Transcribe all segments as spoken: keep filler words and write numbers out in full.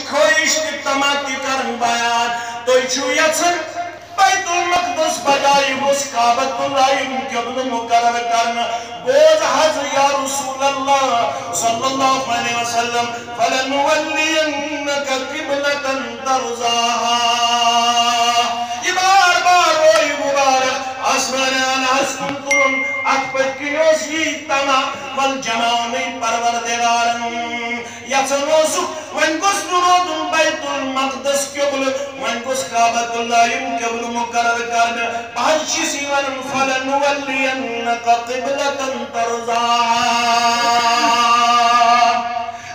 خواہش تہٕ طمع تہِ کران بیان۔ تُہۍ چھِو یژھان بیت المقدس بجایہِ گوٚژھ کعبۃ اللہ یُن قبلہٕ مقرر کرنہٕ۔ بوز حظ یا رسول اللہ صلی اللہ علیہ وسلم، فلنولینک قبلة ترضاها۔ یہِ بار بار روے مبارک آسمانن آسہِ کُن تُلُن، اتھ پٔتۍ کِنۍ اوس یی طمع، ول جماونٕے پروردگارن۔ یژھان اوسُکھ، وۄنۍ گوٚژھ نہٕ روزُن بیت المقدس قبلہٕ، وۄنۍ گوٚژھ کعبۃ اللہ یُن قبلہٕ مقرر کرنہٕ۔ بہٕ حظ چھُس یہِ ونان، فلنولینک قبلة ترضاها۔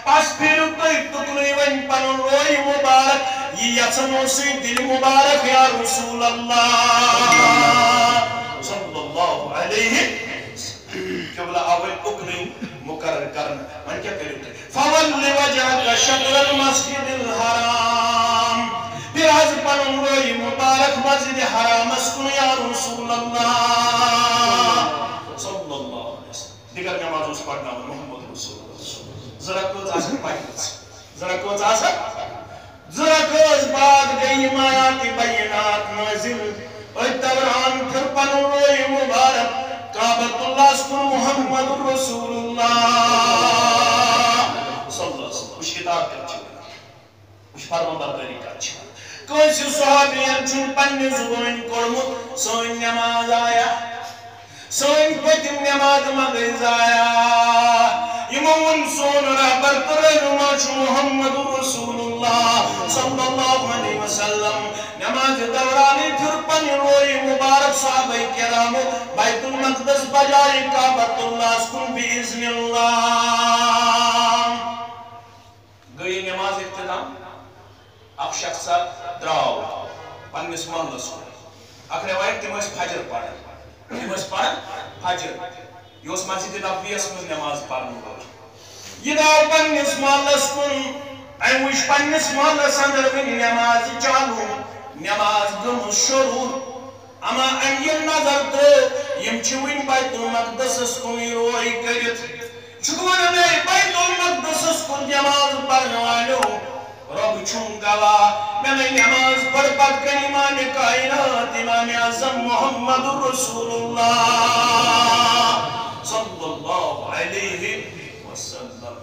پس پھیرِو تُہۍ تُکنُے وۄنۍ پنُن روے مبارک، یہِ یژھان اوسُے دِلہِ مبارک یا رسول اللہ صلی اللہ علیہ وسلم۔ قبلہ آوے اُکنُے مقرر کرنہٕ۔ وۄنۍ کیٛاہ کٔرِو تُہۍ؟ فول وجهك شطر المسجد الحرام۔ پھِر حظ پنُن روے مبارک مسجد حرامس کُن یا رسول اللہ صلی اللہ علیہ وسلم۔ دِگر نماز اوس پرناوان محمد رسول اللہ۔ زٕ رکٲژ آسن پرِمٕژ۔ زٕ رکٲژ آسن۔ زٕ رکٲژ بعد گٔے یِم آیات بینات نٲزِل۔ أتھۍ دوران پھِر پنُن روے مبارک کعبۃ اللہس کُن محمد رسول اللہ صلی اللہ علیہ وسلم۔ وٕچھ اطاعت کتھ چھِ وَنان۔ وٕچھ فرما بردٲری کتھ چھِ وَنان۔ کٲنٛسہِ صحابین چھُنہٕ پننہِ زُبٲنۍ کوٚڑمُت، سٲنۍ نٮ۪ماز آیا؟ سٲنۍ پٔتِم نٮ۪ماز ما گٔے ضایع؟ یِمو ووٚن، سون رہبر تہٕ رہنما چھُ محمد رسول اللہ صلی اللہ علیہ وسلم۔ نٮ۪مازِ دورانٕے پھِر پنٕنۍ روے مبارک صحابہ کرامو بیت المقدس بجایہِ کعبۃ اللہس کُن بِاِذنِ اللہ۔ گٔے نماز اختتام۔ اکھ شخصا درٛاو پننِس محلس کُن۔ اکھ روایت، تِم ٲسۍ فجر پران۔ تِم ٲسۍ پران فجر۔ یہِ اوس مسجد نبویَس منٛز نماز پرن وول۔ یہِ درٛاو پننِس محلس کُن۔ أمۍ وٕچھ پننِس محلس اندر وٕنہِ نماز چالو، نماز گٔمٕژ شروع۔ اما أمۍ ییٚلہِ نظر ترٲو، یِم چھِ وٕنہِ بیت المقدسس کُنُے روے کٔرِتھ۔ چھُکھ وَنان، اے بیت المقدسس کُن نماز پرن والیو، رۄب چھُم گواہ، مےٚ نَے نماز پٔر پتہٕ کنہِ امام کائنات، امام اعظم محمد رسول اللہ صلی اللہ علیہ وسلم۔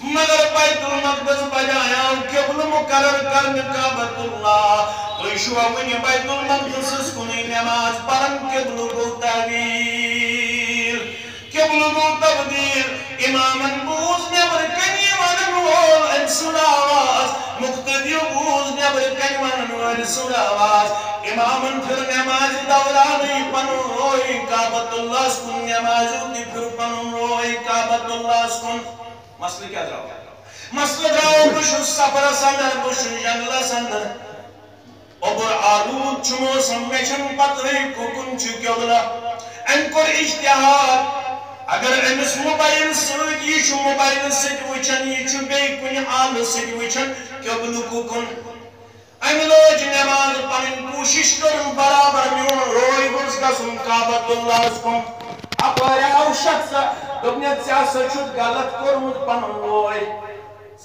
مگر بیت المقدس بجایہِ آو قبلہٕ مقرر کرنہٕ کعبۃ اللہ۔ تُہۍ چھِوا وُنہِ بیت المقدسس کُنُے نماز پران؟ قبلہٕ گوٚو تغییر، قبلہٕ گوٚو تبدیل۔ امامن بوٗز نٮ۪برٕ کنہِ ونن وول أمۍ سُنٛد آواز، مقتدیو بوٗز نٮ۪برٕ کنہِ ونن وٲلۍ سُنٛد آواز۔ امامن پھِر نمازِ دورانٕے پنُن روے کعبۃ اللہس کُن، نمازیو تہِ پھِر پنُن روے کعبۃ اللہس کُن۔ مسلہٕ کیٛاہ درٛاو؟ مسلہٕ درٛاو، بہٕ چھُس سفرس اندر، بہٕ چھُس جنگلس اندر۔ اوٚبُر آلوٗد چھُ موسم، مےٚ چھَنہٕ پتہٕے کُکُن چھُ قبلہ۔ أمۍ کوٚر اجتہاد، اگر أمِس موبایل سۭتۍ، یہِ چھُ موبایلہٕ سۭتۍ وٕچھان، یہِ چھُ بیٚیہِ کُنہِ آلہٕ سۭتۍ وٕچھان قبلہٕ کُکُن۔ أمۍ لٲج نٮ۪ماز پنٕنۍ، کوٗشِش کٔرٕن برابر، میون روے گوٚژھ گژھُن کعبۃ اللہس کُن۔ اپٲرۍ آو شخصا، دوٚپنَس، ژےٚ ہسا چھُتھ غلط کوٚرمُت پنُن روے۔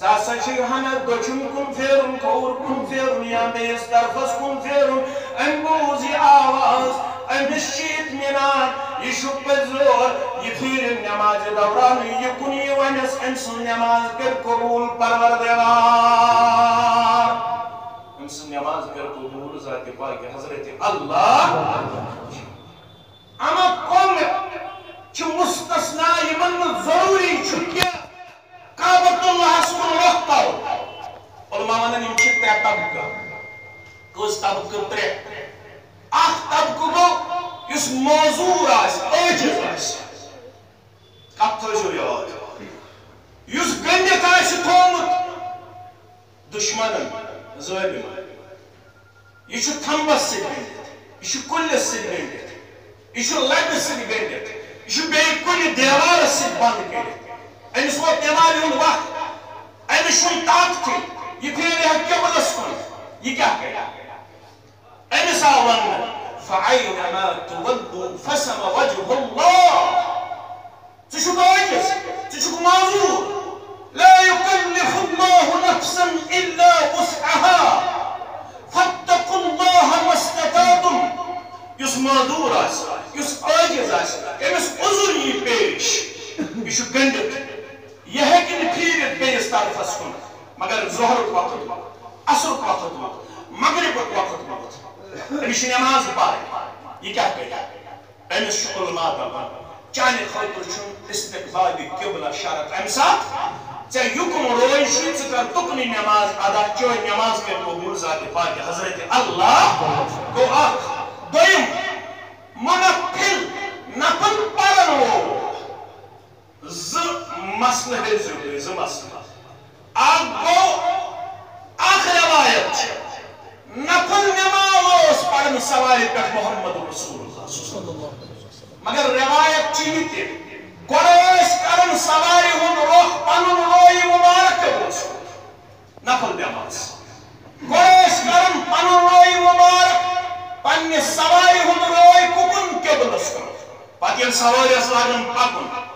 ژٕ ہسا چھُے ہنا دٔچھُن کُن پھیرُن، کھووُر کُن پھیرُن یا بیٚیِس طرفس کُن پھیرُن۔ أمۍ بوٗز یہِ آواز، أمِس چھُ اطمینان، یہِ چھُ پٔزۍ زور، یہِ پھیرِ نٮ۪مازِ دوران یہِ کُن، یہِ ونٮ۪س، أمۍ سٕنٛز نٮ۪ماز کٔر قبوٗل پروردگار۔ أمۍ سٕنٛز نٮ۪ماز کٔر قبوٗل ذاتِ پاکِ حضرت اللہ۔ اما کم چھِ مستثنیٰ، یِمن نہٕ ضروٗری چھُ کینٛہہ کعبۃ اللہس کُن رۄخ کرُن۔ علماء ونان، یِم چھِ ترٛےٚ طبقہٕ۔ کٔژ طبقہٕ؟ ترٛےٚ۔ اکھ طبقہٕ گوٚو یُس معذور آسہِ، عٲجز آسہِ۔ کتھ تھٲوزیو یاد۔ یُس گٔنڈِتھ آسہِ تھوٚومُت دُشمنن، ظٲلمن۔ یہِ چھُ تھمبس سۭتۍ گٔنڈِتھ، یہِ چھُ کُلِس سۭتۍ گٔنڈِتھ، یہِ چھُ لبہِ سۭتۍ گٔنڈِتھ، یہِ چھُ بیٚیہِ کُنہِ دیوارس سۭتۍ بنٛد کٔرِتھ۔ أمِس ووت نٮ۪مازِ ہُنٛد وقت، أمِس چھُنہٕ طاقتٕے، یہِ پھیرِ ہا قبلس کُن، یہِ کیٛاہ کرِ؟ أمِس آو وننہٕ، فَأَيْنَمَا تُوَلُّوا فَثَمَّ وَجْهُ اللَّهِ۔ ژٕ چھُکھ عٲجِز، ژٕ چھُکھ معذور۔ لا يكلف الله نفسا یہِ چھُ گٔنٛڈِتھ۔ یہِ ہیٚکہِ نہٕ پھیٖرِتھ بیٚیِس طرفس کُن، مگر ظہرُک وقت ووت، عصرُک وقت ووت، مغربُک وقت ووت۔ أمِس چھِ نٮ۪ماز پرٕنۍ۔ یہِ کیٛاہ کرِ؟ أمِس چھُ علماء دپان، چانہِ خٲطرٕ چھُنہٕ استقبال قبلہ شرط۔ اَمہِ ساتہٕ ژےٚ یُکُن روے چھُے، ژٕ کر تُکنُے نٮ۪ماز ادا، چٲنۍ نٮ۪ماز کٔرۍ قبوٗل ذاتِ پاکہِ حضرت اللہ۔ گوٚو اکھ۔ دوٚیِم، منفل، نفل پرن وول۔ زٕ مسلہٕ ہیٚزیو تُہۍ، زٕ مسلہٕ۔ اکھ گوٚو، اکھ روایت چھِ، نفل نماز اوس پران سوارِ پٮ۪ٹھ محمد رسول اللہ صلی اللہ علیہ وسلم۔ مگر روایت چھِ یہِ تہِ، گۄڈٕ ٲسۍ کران سوارِ ہُنٛد رۄخ پنُن روی مبارک کیٛاہ اوس؟ نفل نماز۔ گۄڈٕ ٲسۍ کران پنُن روی مبارک، پننہِ سوارِ ہُنٛد روی کُکُن؟ قبلس کُن۔ پتہٕ ییٚلہِ سوٲرۍ ٲس لاگان پکُن،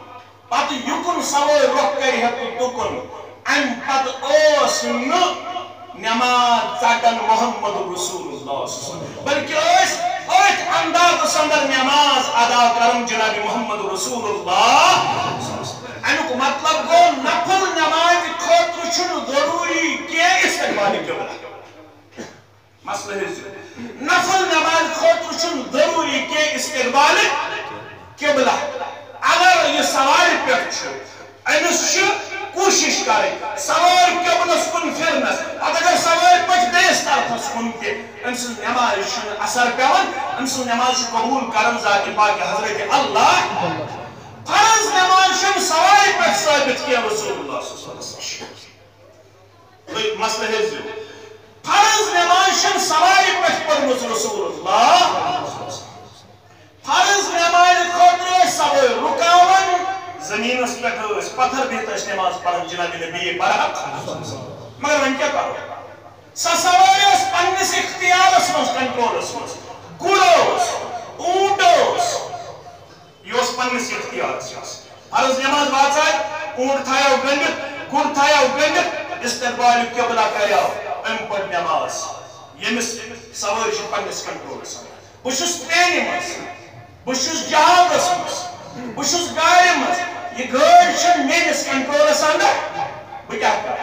پتہٕ یُکُن سوٲرۍ رۄخ کرِ ہا تہٕ تُکُن، امہِ پتہٕ اوس نہٕ نماز ژٹان محمد رسول اللہ صلی اللہ علیہ وسلم، بلکہ ٲسۍ أتھۍ اندازس اندر نماز ادا کران جناب محمد رسول اللہ۔ امیُک مطلب گوٚو، نفل نمازِ خٲطرٕ چھُنہٕ ضروٗری کینٛہہ استقبال قبلہ۔ مسلہٕ ہیٚزیو۔ نفل نمازِ خٲطرٕ چھُنہٕ ضروٗری کینٛہہ استقبال قبلہ۔ اگر یہِ سوارِ پٮ۪ٹھ چھُ، أمِس چھِ کوٗشِش کرٕنۍ سوٲرۍ قبلس کُن پھِرنس۔ پتہٕ اگر سوٲرۍ پٔچ بیٚیِس طرفس کُن تہِ، أمۍ سٕنٛز نمازِ چھُنہٕ اثر پٮ۪وان، أمۍ سٕنٛز نماز چھِ قبوٗل کران ذاتِ پاکہِ حضرت اللہ۔ فرض نماز چھَنہٕ سوارِ پٮ۪ٹھ ثٲبت کینٛہہ رسول اللہ صلی اللہ علیہ وسلم۔ تُہۍ مسلہٕ ہیٚزیو۔ فرض نماز چھَنہٕ سوارِ پٮ۪ٹھ پٔرمٕژ رسول اللہ۔ فرض نمازِ خٲطرٕ ٲسۍ سوٲرۍ رُکاوان، زٔمیٖنَس پٮ۪ٹھ ٲسۍ پتھر بِہِتھ ٲسۍ نماز پران جناب نبی برحق۔ مگر وۄنۍ کیٛاہ کرو؟ سۄ سوٲرۍ ٲس پننِس اختیارس منٛز، کنٹرولس منٛز۔ گُر اوس، اوٗنٹ اوس، یہِ اوس پننِس اختیارس منٛز۔ فرض نماز واژاے، اوٗنٹ تھایو گٔنڈِتھ، گُر تھایو گٔنڈِتھ، استقبال قبلہ کریو، أمۍ پٔر نماز۔ ییٚمِس سوٲرۍ چھِ پننِس کنٹرولس منٛز۔ بہٕ چھُس ٹرینہِ منٛز، بہٕ چھُس جہازس منٛز، بہٕ چھُس گاڑِ منٛز، یہِ گٲڑۍ چھِ میٲنِس کنٹرولس اندر، بہٕ کیٛاہ کرٕ؟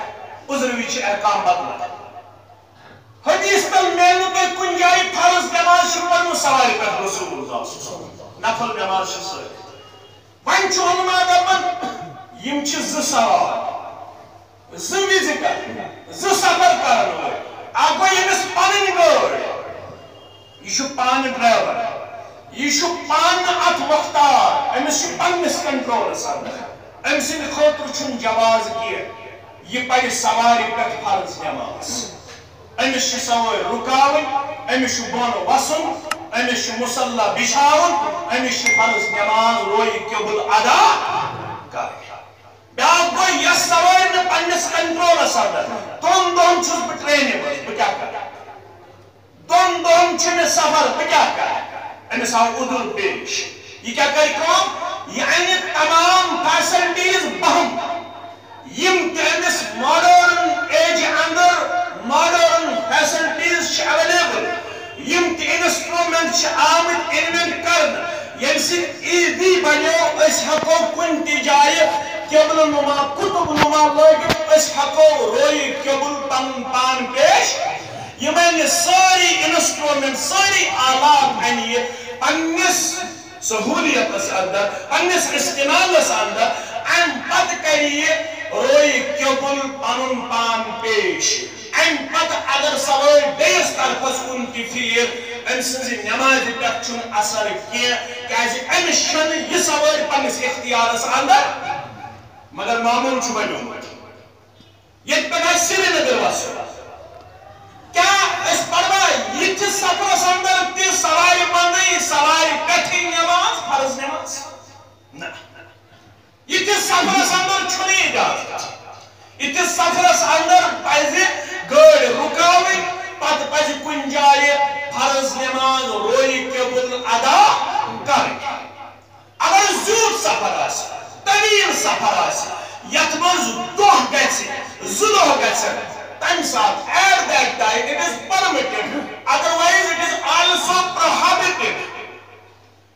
عذرٕ وِزِ چھِ احکام بدلان۔ حدیث تل میلنہٕ تۄہہِ کُنہِ جایہِ فرض نماز چھِ پٔرمٕژ سوارِ پٮ۪ٹھ رسول اللہ صلی اللہ علیہ وسلم۔ نفل نماز چھِ سٲرٕے۔ وۄنۍ چھُ علماء دپان، یِم چھِ زٕ سوار، زٕ وِزِٹر، زٕ سفر کرن وٲلۍ۔ اکھ گوٚو ییٚمِس پنٕنۍ گٲڑۍ، یہِ چھُ پانہٕ ڈرایور، یہِ چھُ پانہٕ اتھ مۄختار، أمِس چھُ پننِس کنٹرولس اندر۔ أمۍ سٕنٛدِ خٲطرٕ چھُنہٕ جواز کینٛہہ، یہِ پرِ سوارِ پٮ۪ٹھ فرض نماز۔ أمِس چھِ سوٲرۍ رُکاوٕنۍ، أمِس چھُ بۄن وَسُن، أمِس چھُ مُصلا بِچھاوُن، أمِس چھِ فرض نماز رویہِ قبل ادا کرٕنۍ۔ بیٛاکھ گوٚو، یۄس سوٲرۍ نہٕ پننِس کنٹرولس اندر، دۄن دۄہن چھُس بہٕ ٹرینہِ منٛز، بہٕ کیٛاہ کرٕ؟ دۄن دۄہن چھُ مےٚ سفر، بہٕ کیٛاہ کرٕ؟ أمِس آو عذر پیش۔ یہِ کیٛاہ کرِ کٲم؟ یہِ انہِ تمام فیسلٹیز بہم، یِم تہِ أمِس ماڈرن ایجہِ اندر ماڈرن فیسلٹیز چھِ اویلیبل، یِم تہِ انسٹرومنٹ چھِ آمٕتۍ انوینٹ کرنہٕ، ییٚمہِ سۭتۍ ایزی بنیو، أسۍ ہٮ۪کو کُنہِ تہِ جایہِ قبلہٕ نما، قطب نما لٲگِتھ، أسۍ ہٮ۪کو رویہِ قبل پنُن پان پیش۔ یِم انہِ سٲری انسٹرومنٹ، سٲری آلات انہِ یہِ پننِس سہولیتس اندر، پننِس استعمالس اندر، امہِ پتہٕ کرِ یہِ رویہِ قبل پنُن پان پیش۔ امہِ پتہٕ اگر سوٲرۍ بیٚیِس طرفس کُن تہِ پھیر، أمۍ سٕنٛزِ نمازِ پٮ۪ٹھ چھُنہٕ اثر کینٛہہ، کیازِ أمِس چھَنہٕ یہِ سوٲرۍ پننِس اختیارس اندر۔ مگر معموٗل چھُ بنیومُت۔ ییٚتہِ پٮ۪ٹھ آسہِ سرینگر وَسُن، کیٛاہ أسۍ پروا یِتھِس سفرس اندر تہِ سوارِ منٛزٕے، سوارِ پٮ۪ٹھٕے نماز، فرض نماز؟ نہ۔ یِتھِس سفرس اندر چھُنہٕ اجازت۔ یِتھِس سفرس اندر پزِ گٲڑۍ رُکاوٕنۍ، پتہٕ پزِ کُنہِ جایہِ فرض نماز رویہِ قبل ادا کرٕنۍ۔ اگر زیوٗٹھ سفر آسہِ، طویل سفر آسہِ، یتھ منٛز دۄہ گژھِ، زٕ دۄہ گژھن، تمہِ ساتہٕ at that time it is permitted, otherwise it is also prohibited.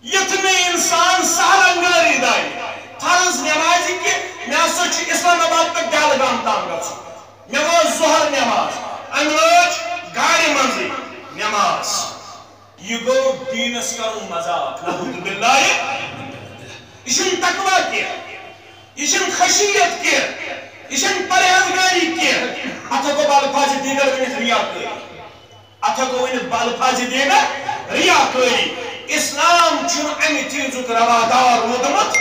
یُتھ نہٕ انسان سہلنگٲری دانہِ، فرض نمازِ کہِ مےٚ ہسا چھُ اسلام آباد پٮ۪ٹھ جلگام تام گژھُن، مےٚ وٲژ ظہر نماز، أمۍ لٲج گاڑِ منٛزٕے نماز۔ یہِ گوٚو دیٖنس کرُن مذاق، نعوذ باللہ۔ یہِ چھُنہٕ تقویٰ کینٛہہ، یہِ چھُنہٕ خشیت کینٛہہ، یہِ چھُنہٕ پرہیزگٲری کینٛہہ۔ اتھ ہٮ۪کو بہٕ الفاظِ دیگر ؤنِتھ، ریاکٲری۔ اتھ ہٮ۪کو ؤنِتھ بہٕ الفاظِ دیگر، ریاکٲری۔ اسلام چھُنہٕ امہِ چیٖزُک روادار روٗدمُت،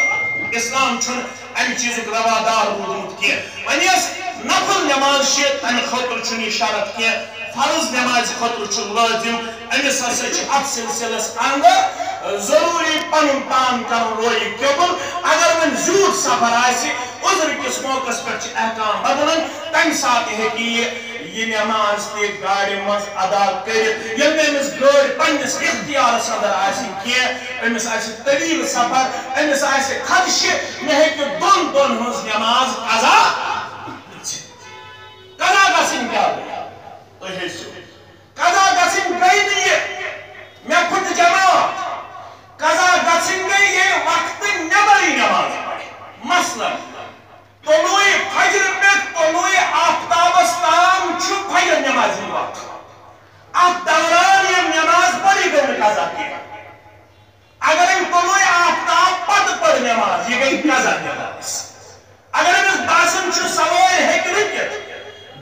اسلام چھُنہٕ امہِ چیٖزُک روادار روٗدمُت کینٛہہ۔ وۄنۍ یۄس نفل نماز چھِ، تمہِ خٲطرٕ چھُنہٕ یہِ شرط کینٛہہ، فرض نمازِ خٲطرٕ چھُ لٲزم۔ أمِس ہسا چھِ اتھ سلسلس اندر ضروٗری پنُن پان کرُن رویہِ قبول۔ اگر وۄنۍ زیوٗٹھ سفر آسہِ، عذر کِس موقعس پٮ۪ٹھ چھِ احکام بدلان، تمہِ ساتہٕ ہیٚکہِ یہِ یہِ نماز تہِ گاڑِ منٛز ادا کٔرِتھ، ییٚلہِ نہٕ أمِس گٲڑۍ پننِس اختیارس اندر آسہِ کینٛہہ، أمِس آسہِ طویل سفر، أمِس آسہِ خدشہِ، مےٚ ہیٚکہِ دۄن دۄن ہٕنٛز نماز قضا گٔژھِتھ۔ قضا گژھٕنۍ کیٛاہ گٔے؟ تُہۍ ہیٚچھِو۔ قضا گژھٕنۍ گٔے نہٕ یہِ، مےٚ پھُٹ جماعت۔ قضا گژھٕنۍ گٔے ییٚلہِ وقتہٕ نٮ۪برٕے نماز پرِ۔ مثلاً، طلوع فجر پٮ۪ٹھ طلوع آفتابس تام چھُ فجر نمازِ ہُنٛد وقت۔ اتھ دوران ییٚمۍ نماز پٔر، یہِ گٔے نہٕ قضا کینٛہہ۔ اگر أمۍ طلوع آفتاب پتہٕ پٔر نماز، یہِ گٔے قضا نماز۔ اگر أمِس باسان چھُ سوٲرۍ ہیٚکہِ رُکِتھ،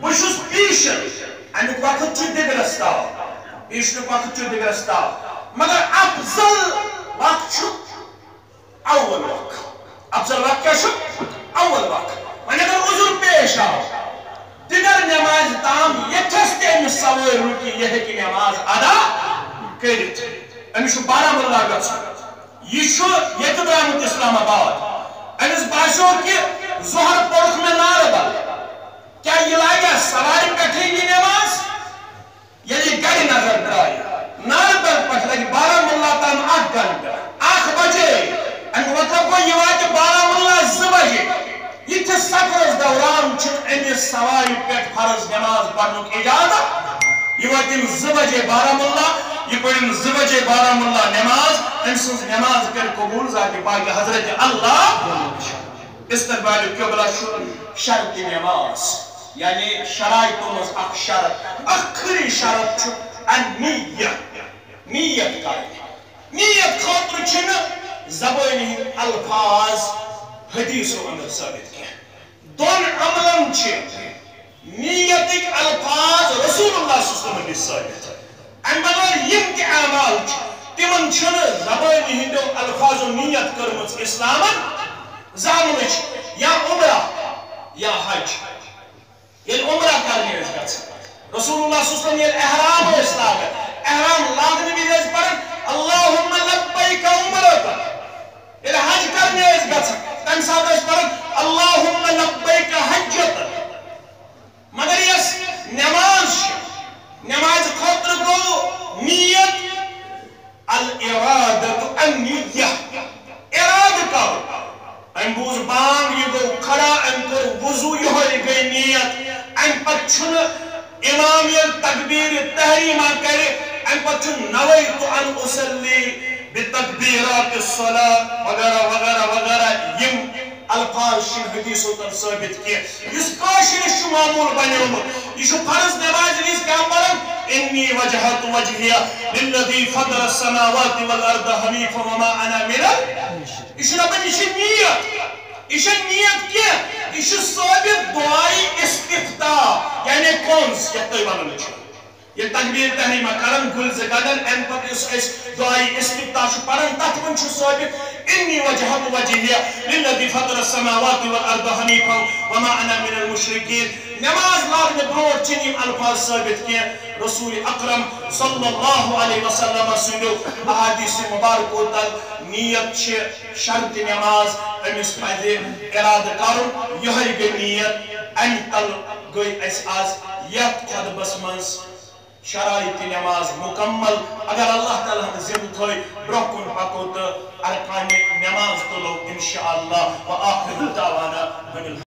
بہٕ چھُس پیشن، امیُک وقت چھُ دِگرس تام، پیشنُک وقت چھُ دِگرس تام، مگر افضل وقت چھُ اول وقت۔ افضل وقت کیٛاہ چھُ؟ اول وقت۔ وۄنۍ اگر عذر پیش آو، دِگر نمازِ تام ییٚتھس تہِ أمِس سوٲرۍ رُکہِ، یہِ ہیٚکہِ نماز ادا کٔرِتھ۔ أمِس چھُ بارہمولہ گژھُن، یہِ چھُ ییٚتہِ درٛامُت اسلام آباد۔ أمِس باسیو کہِ ظہر پوٚرُکھ مےٚ نارٕ بل، کیٛاہ یہِ لاگیٛا سوارِ پٮ۪ٹھٕے یہِ نماز؟ ییٚلہِ یہِ گرِ نظر ترٛایہِ، نارٕ بل پٮ۪ٹھ لگہِ بارہمولہ تام اکھ گنٹہٕ، اکھ بجے۔ اَمہِ مطلب گوٚو، یہِ واتہِ بارہمولہ زٕ بجے۔ یِتھِس سفرس دوران چھُنہٕ أمِس سوارِ پٮ۪ٹھ فرض نماز پرنُک اجازت۔ یہِ واتہِ زٕ بجے بارہمولہ، یہِ پرن زٕ بجے بارہمولہ نماز، أمۍ سٕنٛز نماز کَرِ قبول ذاتِ پاکِ حضرت اللہ۔ استقبال قبلہ چھُ شرطِ نماز، یعنی شرائطو منٛز اکھ شرط، ٲخری شرط چھُ النیت، نیت کرٕنۍ۔ نیت خٲطرٕ چھِنہٕ زبٲنۍ ہٕنٛدۍ الفاظ حدیثو اندر ثٲبت کینٛہہ۔ دۄن عملن چھِ نیتٕکۍ الفاظ رسول اللہ صلی اللہ علیہ وسلم نِش ثٲبت۔ امہِ بغٲر یِم تہِ اعمال چھِ، تِمن چھُنہٕ زبٲنۍ ہٕنٛدیو الفاظو نیت کٔرمٕژ اسلامن زامنٕچ، یا عمرہ یا حج۔ ییٚلہِ عمرہ کرنہِ ٲسۍ گژھان، رسول اللہ صلی اللہ علیہ وسلم ییٚلہِ احرام ٲسۍ لاگان، احرام لاگنہٕ وِزِ ٲسۍ پران، "اللہم لبیک عمرۃ"۔ ییٚلہِ حج کرنہِ ٲسۍ گژھان، تمہِ ساتہٕ ٲسۍ پران، "اللہم لبیک حجۃ"۔ مگر یۄس نماز چھِ، نمازِ خٲطرٕ گوٚو نیت، الارادۃ، النیہ، ارادٕ کرُن۔ أمۍ بوٗز بانگ، یہِ گوٚو کھڑا، أمۍ کوٚر وضو، یِہوٚے گٔے نیت۔ اَمہِ پتہٕ چھُنہٕ امام ییٚلہِ تکبیرِ تحریمہ کرِ، اَمہِ پتہٕ چھُنہٕ نویت ان اصلی بتکبیرات الصلاۃ وغیرہ وغیرہ وغیرہ۔ یِم الفاظ چھِنہٕ حدیثو تل ثٲبت کینٛہہ۔ یُس کٲشرِس چھُ معموٗل بنیومُت، یہِ چھُ فرض نمازِ وِزِ کیٛاہ پران؟ "انی وجہت وجہیہ للذی فطر السماوات والارض حنیفا وما انا من ال-"، یہِ چھُ دپان، یہِ چھِ نیت، یہِ چھےٚ نیت کینٛہہ، یہِ چھُ ثٲبت دعائے استفتاح، یعنی کونس یتھ تُہۍ ونان چھِو۔ ییٚلہِ تکبیر تحریمہ کران، گُلۍ زٕ گنڈان، امہِ پتہٕ یُس أسۍ دعائے استفتاح چھِ پران، تتھ منٛز چھُ ثٲبت، "انی وجہت وجہیہ للذی فطر السماوات والارض حنیفا وما انا من المشرکین"۔ نماز لاگنہٕ برونٛٹھ چھِنہٕ یِم الفاظ ثٲبت کینٛہہ۔ رسول اکرم صلی اللہ علیہ وسلم سٕنٛدیو احادیث مبارکو تل نیت چھِ شرطِ نماز، أمِس پزِ ارادٕ کرُن، یِہوٚے گٔے نیت۔ امہِ تل گٔے أسۍ آز یتھ خطبس منٛز شرائطِ نماز مکمل۔ اگر اللہ تعالیٰ ہن زندٕ تھٲے، برونٛہہ کُن پکو تہٕ ارکانِ نماز تُلو انشاءاللہ۔ وآخر دعوانا ان